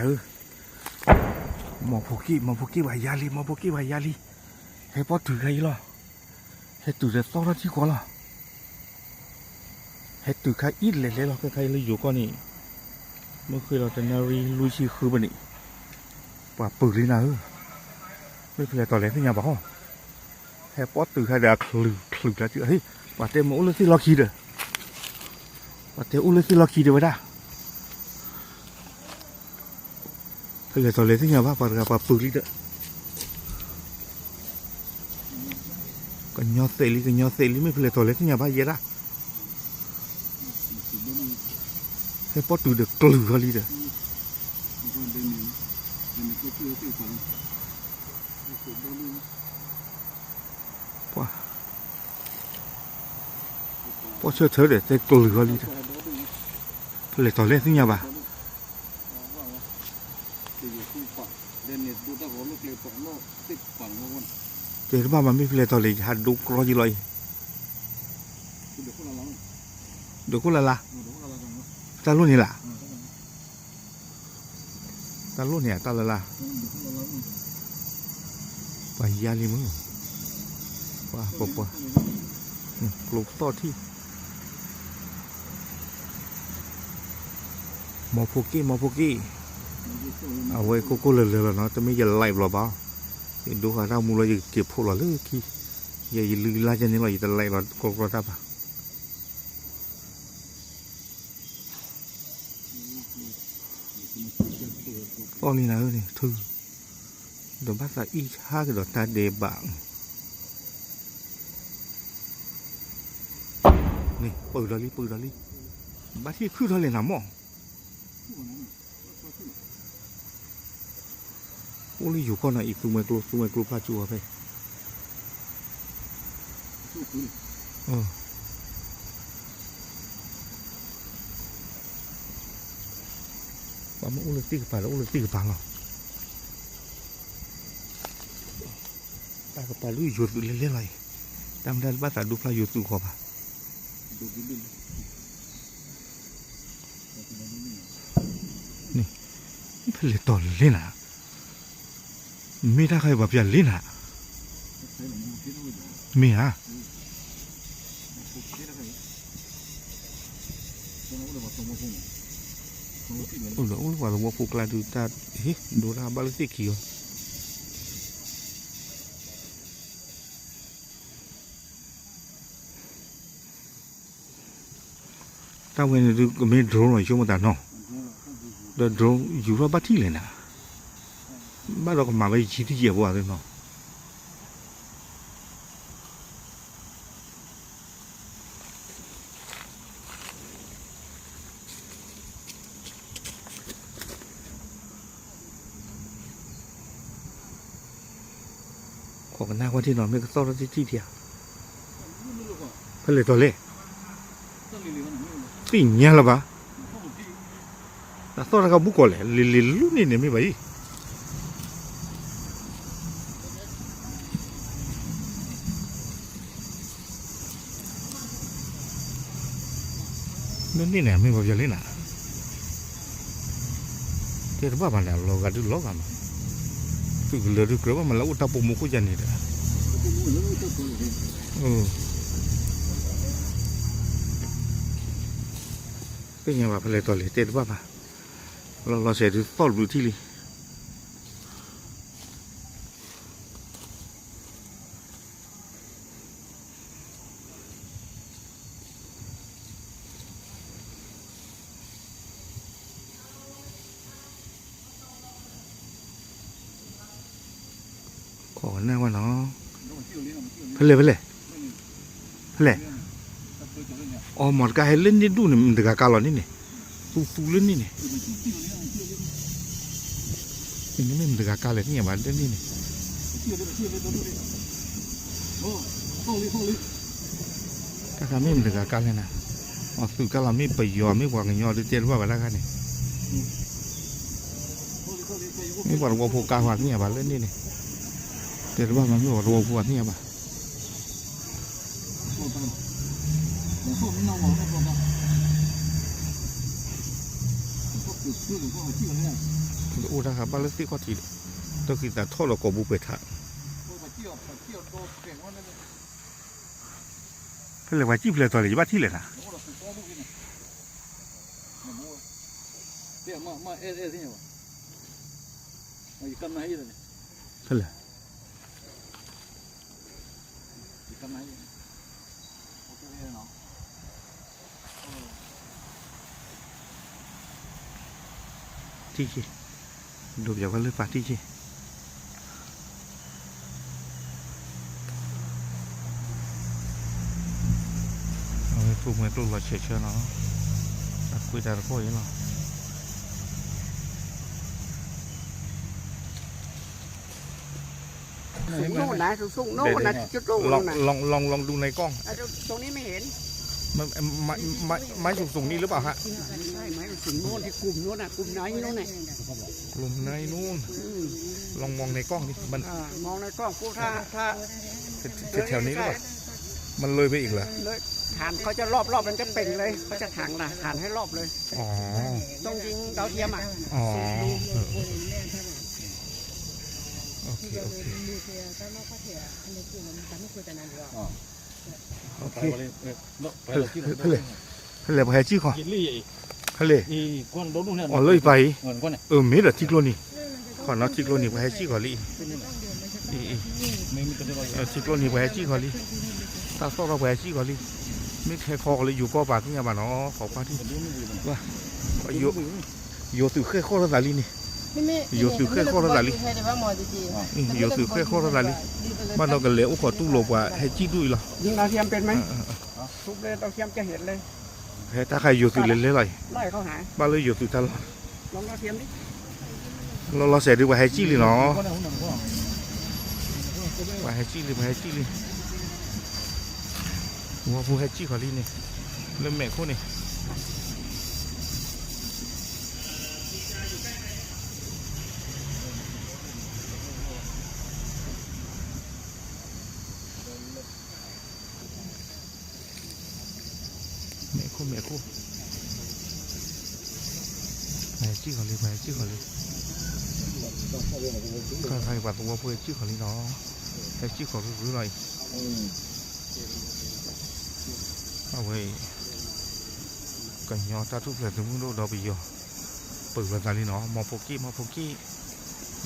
မီၢ်ဖိက့ၣ် မီၢ်ဖိက့ၣ်ပှၤယါလံ မီၢ်ဖိက့ၣ်ပှၤယါလံ, ဟဲပီၣ်တုၤခါအံၤလီၤ, ဟဲတုၤဒီးသီၣ်ထီၣ်ထံကီးလီၤ, ဟဲတုၤခါအံၤလဲၤလဲၤလီၤ ခဲခါအံၤလၢယိၤကီၢ်န့ၣ်, မ့ၢ်ဃ့လီၤတနၣ်ရံၣ်လွံၢ်ဆံဃုဘၣ်န့ၣ်, ပှၤပုၤလံနၤဧၢ, မ့ၢ်ဖဲလဲၣ်တီၤလဲၣ်သ့ၣ်ညါဘၣ်ဟီ, ဟဲပီၣ်တုၤခါဒီးအချုးချုးကျါတုၤ, ပှၤတဲမ့ၢ်အိၣ်လၢသ့ၣ်လီၢ်ခံဒီး ပှၤတဲအိၣ်လၢသ့ၣ်လီၢ်ခံတဲဝဲဒၣ်, ဖဲလဲၣ်တီၤလဲၣ်သ့ၣ်ညါဘၣ် ပှၤတဂၤပှၤပုၤလံဒီး, ကညီသဲးလံ ကညီသဲးလံ မ့ၢ်ဖဲလဲၣ်တီၤလဲၣ်သ့ၣ်ညါဘၣ်ယဲဒၣ်, ဟဲပီၣ်တုၤဒီးကျုၤဃီလံဒီး ပှၤဆၢထၢၣ်ဒီးတဲကျုၤဃီလံဒီး, ဖဲလဲၣ်တီၤလဲၣ်သ့ၣ်ညါဘၣ်, တဲတဘၣ်မး မ့ၢ်ဖဲလဲၣ်တီၤလဲၣ် ယဟးဒိကျီယံၤလီၤအံၤ, ဒိခိၣ်လၢ်လၢ်, တၢ်လိၣ်န့ၣ်လၢ် တၢ်လိၣ်န့ၣ် တၢ်လၢ်လၢ်, ပှၤယါလံမုၢ်, ပှၤပှၤပှၤ, ကျိသီၣ်ထံၣ်, မီၢ်ဖိက့ၣ် မီၢ်ဖိက့ၣ်, အဝဲကိၢ်ကိၢ်လၢၤလၢၤလီၤနီၤ တမ့ၢ်ယ live လီၤဘၣ်, ယဒိဃာ်တၢ်မူလီၤ ယကက့ၤဖှိၣ်လီၤလၢခံ, ယယလုၢ်လၢ်ကဲန့ၣ်လီၤ ယတ live လီၤ ကျီကျီတၢ်ဘၣ် သီၣ်လံနၤဧၢန့ၣ် ထု, ဒီးဘၣ်သးအံၣ်ဆါကဒီးတၢ်ဒဲးဘး, န့ၣ် ပုၢ်ဒီးလံ ပုၢ်ဒီးလံ, ဘၣ်ထံၣ်ခုၣ်ထီၣ်လဲၣ်နၤမီၢ်, အိၣ်လၢယိၤကီၢ်နီၤ အံၤသူမှဲကျိ သူမှဲကျိဖျါကၠူအီၤဖဲ ပှၤမ့ၢ်အိၣ်လၢသ့ၣ်ကပၤဒီး အိၣ်လၢသ့ၣ်ကပၤလီၤ. တၢ်ကပၤဒုးယိၤသုးလဲၤလဲၤလီၤအံၤ, တၢ်မတၤတဘၣ်သးဒိဖျါယိၤသုးဃီၤဘၣ်. န့ၣ်, ဖဲလဲၣ်တီၤလဲၣ်နၤ, မ့ၢ်တၢ်ခါအံၤပှၤပျၢၤလဲၣ်နၤ, မ့ၢ်ဧါ. အိၣ်လၢပှၤသဝီဖိကျါဒုးတၢ်, ဟ့ၣ်ဒိတၢ်ဘၣ်လၢသ့ၣ်ခံအီၤ. တၢ်ဝဲန့ၣ်ဒုးကမ့ၢ် drone လီၤ ယဆိကမိၣ်တၢ်နီၤ, ဒီး drone ယူၤထီၣ်ဘၣ်ထံၣ်လဲၣ်နၤ, ဘၣ်ဒီးကမၤဝဲယံၤတယဲၢ်ပှၤသ့ၣ်နီၤ. ခိးကနၣ်ကွၢ်ထံၣ်နီၤ မ့ၢ်ကသီၣ်ထီၣ်ထံထံၣ်ဧါ, ဖဲလဲၣ်တီၤလဲၣ်, သ့ၣ်ညါလၢၤဘၣ်, တၢ်သီၣ်တၢ်ကဘူၣ်ကီးလဲၣ် လံၤလံၤလူန့ၣ်န့ၣ်မ့ၢ်ဘၣ်အံၤ လၢန့ၣ်န့ၣ် မ့ၢ်ပှၤပျၢၤလံနၤ, တဲတဘၣ်ဘၣ်န့ၣ် လီၤဂာ်ဒုးလီၤဂာ်မး, သုးကလၢၤဒုးကြၢးဘၣ်မးလၢအိၣ်တၢ်ပိာ်မုၣ်ခိၣ်ယါန့ၣ်ဒီး, သ့ၣ်ညါဘၣ်ဖဲလဲၣ်တီၤလဲၣ် တဲတဘၣ်ဘၣ်, လီၤလီၤဆဲးဒုးသီၣ်ဘျုးထံၣ်လံ. ခိးကနၣ်ဝဲနီၤ, ဖဲလဲၣ် ဖဲလဲၣ်, ဖဲလဲၣ်, အီ မီၢ်တကါဟဲလၢန့ၣ်ဒူၣ်န့ၣ် မတဂၤကါလီၤန့ၣ်န့ၣ်, သူသူလၢန့ၣ်န့ၣ် မ့ၢ်မတဂၤကါလဲၣ်သ့ၣ်ညါဘၣ်လၢန့ၣ်န့ၣ်, တၢ်ခါမ့ၢ်မတဂၤကါလဲၣ်နၤ, အီ သုးကါလီၤမ့ၢ်ပယီၤမ့ၢ်ပှၤကညီဒုးတဲတဘၣ်ဘၣ်တၢ်ခါန့ၣ်, မ့ၢ်ပှၤသဝီဖိကါပှၤသ့ၣ်ညါဘၣ်လၢန့ၣ်န့ၣ်, တဲတဘၣ်မ့ၢ်ပှၤသဝီဖိပှၤသ့ၣ်ညါဘၣ်. အိၣ်တၢ်ဃးဘၣ်လၢသ့ၣ်ခီၣ်ထံးဒီး, တၢ်ဃံသးထီၣ်ဒီးကိာ်ဘိပှဲၤထး, ဖဲလဲၣ်ပှၤစံၣ်ဖျဲးတီၤန့ၣ် ယဘၣ်ထံၣ်လဲၣ်နၤ, ဖဲလဲၣ် ထံၣ်က့ၤ, ဒိးပျးဝဲလၢပာ်ထံၣ်က့ၤ, အဝဲဖိမွဲကျိၣ်လီၤဆဲးဆၢနီၤ, တၢ်ကွ့တၢ်တကီၢ်အံၤလီၤ. ลองลองลองดูในกล้อง ตรงนี้ไม่เห็น ไม้สูงสูงนี่หรือเปล่าฮะ ไม่ใช่ไม้สูงโน่นที่กลุ่มโน่นน่ะกลุ่มไหนโน่นน่ะ กลุ่มไหนนู่น อืม ลองมองในกล้องดิมัน อ่ามองในกล้องปุ๊บถ้าถ้า แถวๆนี้หรือเปล่า มันเลยไปอีกเหรอ เลย ฐานเขาจะรอบๆมันจะเป่งเลยเขาจะถางนะฐานให้รอบเลย อ๋อ ต้องยิงดาวเทียมอ่ะ อ๋อ เออ โอเค โอเค โอเค ဖဲလဲၣ် ဖဲလဲၣ် ပှၤဟဲစံၣ်ခီ, ဖဲလဲၣ်, အီၤလၢယပၢ်အံၤ, အၢ မ့ၢ်ဒီးထံကျိနံၤ, ခီနီၤထံကျိနံၤ ပှၤဟဲစံၣ်ခီလံ, ထံကျိနံၤ ပှၤဟဲစံၣ်ခီလံ, တၢ်သီၣ်ထီၣ်ပှၤဟဲစံၣ်ခီလံ, မ့ၢ်ခဲခီကီးလၢယိၤကီၢ်ပာ်ကညးဘၣ်နီၤ ခီပှၢ်ထံၣ်, ယိၤသုးဃဲၣ်ဃီၣ်ထီၣ်သးလံန့ၣ်, ယိၤသုးဃဲၣ်ဃီၣ်ထီၣ်သးလံ, ယိၤသုးဃဲၣ်ဃီၣ်ထီၣ်သးလံ, ဘၣ်ဒီးကလဲၤအိၣ်ခိးတူၢ်လိာ်ပှၤဟဲစံၣ်ဒူၣ်အံၤလီၤ. ဖဲတၢ်ဃးယိၤသုးလဲၤလဲၤလီၤအံၤ, ဘၣ်လၢယိၤသုးတၢ်လီၢ်, လီၤလီၤဆဲးဒုးပှၤဟဲစံၣ်လံနီၤ, ပှၤဟဲစံၣ်လံ ပှၤဟဲစံၣ်လံ, ဝီဖိဟဲစံၣ်ခီလံန့ၣ်, လၢမဲာ်ခိၣ်န့ၣ် မဲာ်ခိၣ် မဲာ်ခိၣ်, ပှၤဟဲစံၣ်ခီလံ ပှၤဟဲစံၣ်ခီလံ, ခါခါအံၤပှၤသဝီဖိဟဲစံၣ်ခီလံနီၤ, ဟဲစံၣ်ခီရုရုလီၤအံၤ, အဝဲအံၤ ကညီတၢ်ထူၣ်ဖျဲးသုးမုၢ်ဒိၣ်ဒီးပယီၤ ပၢၤလိာ်သးလံနီၤ, မီဖိက့ၣ် မီဖိက့ၣ်,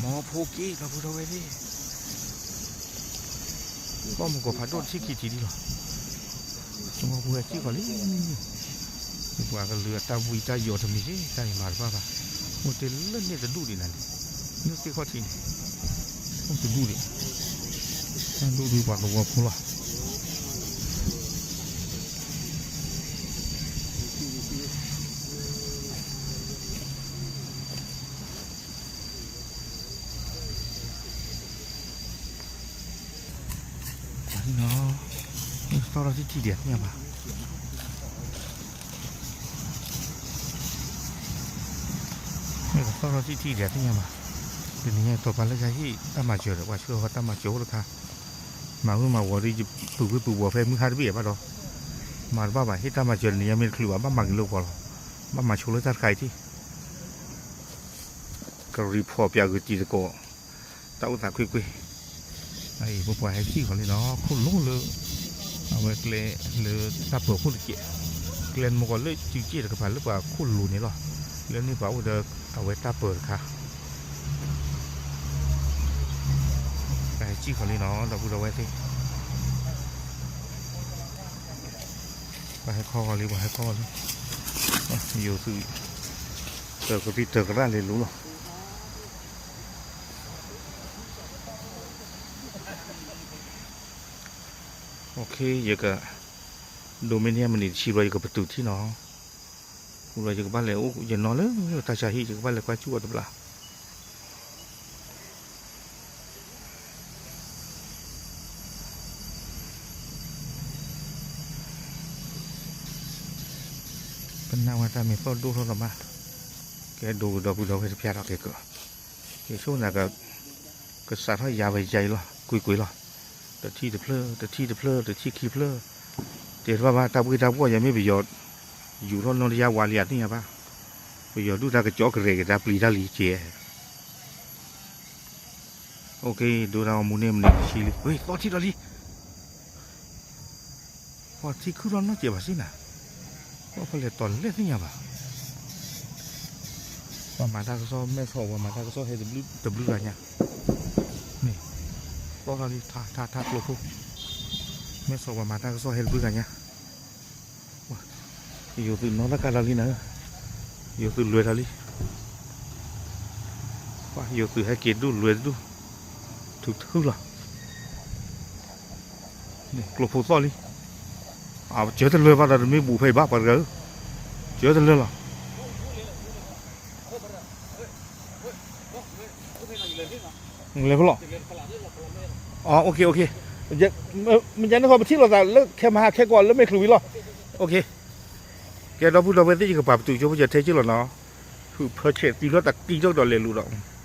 မီဖိက့ၣ် ဒီပုၢ်ဒီဝဲၢ်သ့ၣ်, ကီၢ်မုၢ်ကီၢ်ဖးဒိၣ်တထံၣ်ခံထံၣ်ဒံးလီၤ, မီဖိဟဲစံၣ်ခီလံ, ပှၤကလုာ်အတၢ်ဘှံးတၢ်ယိးတမံၤသ့ၣ် တၢ်အံၤမၤတဘၣ်ဘၣ်, အိၣ်တ့ၢ်လၢန့ၣ်တဒူၣ်ဒံးနၤန့ၣ်, လၢသ့ၣ်ခီၣ်ထံးန့ၣ်, အိၣ်တဒူၣ်ဒံး, တၢ်ဒူၣ်ဒံးပှၤသဝီဖိလီၤ. နီၤ, မ့ၢ်ကသီၣ်ထီၣ်ထံၣ်ထံၣ်ဒံးသ့ၣ်ညါဘၣ်, မ့ၢ်ကသီၣ်ထီၣ်ထံၣ်ထံၣ်ဒံးသ့ၣ်ညါဘၣ်, တနံၤညါတီၤပာ်လၢကဟ့ၣ်တၢ်မၤစၢၤဒီး ပှၤဆှၢဃီတၢ်မၤစၢၤအိၣ်တခါ, မၤဝံၤမၤဝီၤဒီး ယပုၢ်ဝံၣ်ပုၢ်ဝီၤဖဲမုၢ်ဟါတဘ့ၣ်ဘၣ်ဒီး, မၤတဘၣ်ဘၣ် ဟ့ၣ်တၢ်မၤစၢၤတနံၤညါမ့ၢ်တချုးဘၣ် ဘၣ်မၤဂ့ၤလိာ်ကပီၤလီၤ, ဘၣ်မၤဆိလၢတၢ်တခါအံၤထံၣ် ကရံၣ်ဖီၣ်ပၠးဂုာ်တံၤသကိး, တၢ်အိၣ်သးခွ့ခွ့, အံၤပပှၤဟဲစံၣ်ဃီၤလံနီၤ ခိၣ်လိၤလၢ, အဝဲကျဲလၢတၢ်ပၢၤခိၣ်တကဲး, ကျဲမုၢ်ကီၤလၢစုက့ၣ်တကပၤလၢပှၤခိၣ်လိၤန့ၣ်လီၤ, လၢန့ၣ်ပှၤအိၣ်ဒီးအဝဲတၢ်ပၢၤတခါ ပှၤဟဲစံၣ်ဃီၤလံနီၤ ဒီပုၢ်ဒီဝဲၢ်သ့ၣ်, ပှၤဟဲခီဃီၤလံ ပှၤဟဲခီဃီၤလံ, ယိၤသုး, တၢ်ကရံၣ်တၢ်ကရၣ်လဲၤလူၤလီၤ. OK, ယက, ဒိးမ့ၢ်န့ၢ်မံးနံးတဆံဘျီ ယကပတုာ်ထံၣ်နီၤ, ဃိဒီးယကဘၣ်လဲၤအိၣ်ယနီၤလၢတၢ်ဆါဟံၣ် ယကဘၣ်လဲၤကွၢ်စူၣ်အီၤတဘျီ ပနၢ်ဝဲတၢ်မ့ၢ်သီၣ်ဒိၣ်ထီၣ်လီၤမး, ကဲဒိကဒီပုၢ်ဒီဝဲၢ်တဖၣ်ထီၣ်ကဲက, ယဆိကမိၣ်သးက, ကစးထီၣ်ယၤဝဲယၤအံၤလီၤ ကွ့ၢ်ကွ့ၢ်လီၤ, တထံၣ်တဖျၢၣ် တထံၣ်တဖျၢၣ် တထံၣ်ခံဖျၢၣ်, တဲတဘၣ်ဘၣ် တၢ်ပှ့ၢ်တၢ်ပှီၢ်ယၤမ့ၢ်ပယီၤ, ယူၤထီၣ်နီၢ်တယါဝါလံယၤသ့ၣ်ညါဘၣ်, ပယီၤဒုၣ်တၢ်ကစီၣ်ကရဲၣ်က့ၤတၢ်ပျံၤတၢ်လံၤကဲ, ဒိတၢ်ဂီၤမူန့ၣ် မနုၤတဆံလံ, ဝဲသီထံဒီးလံ, ပှၤထံခုၣ်ထီၣ်နီတစဲးဘၣ်စ့ၢ်နၤ, ပှၤဖဲလဲၣ်တီၤလဲၣ်သ့ၣ်ညါဘၣ်, ပှၤမၤတၢ်ကစီၣ် မဲၢ်ဆီးပှၤမၤတၢ်ကစီၣ်ဟဲတဘျုးဂၤညါ, န့ၣ်, သီထီၣ်လံ ထါထါထါကျိဖိ, မဲၢ်ဆီးပှၤမၤတၢ်ကစီၣ်ဟဲတဘျုးဂၤညါ ယိၤသုးနီၢ်တၢ်ကါလီၤလံနၤ, ယိၤသုးလွဲၤထီၣ်လံ, ယိၤသုးဟဲက့ၤဒူၣ်လွဲၤတဒူၣ်, ထုးထုးလီၤ, ကျိဖိသီၣ်လံ, စၢၤတလၢဘၣ်ဒီးတမ့ၢ်ဘူးဖဲအံၤဘၣ်ပှၤတဂၤဧၢ, စၢၤတလၢလီၤ, လဲၤဖဲလီၤ, မ့ၢ်န့ၣ်ဃီ ပထံၣ်လိာ်သးလၢခဲမဟါခဲကီးလၢမဲာ်ချူဝံၤလီၤ, ကဲဒီပုၢ်ဒီဝဲၢ်သ့ၣ် ယကပာ်ပတုာ်ကၠိဖိယထဲကၠိလီၤနီၤ, ဖုးဖၢဆဲးသံလီၤတၢ်ကံထီၣ်ကဒီးလဲၤလူၤဒီး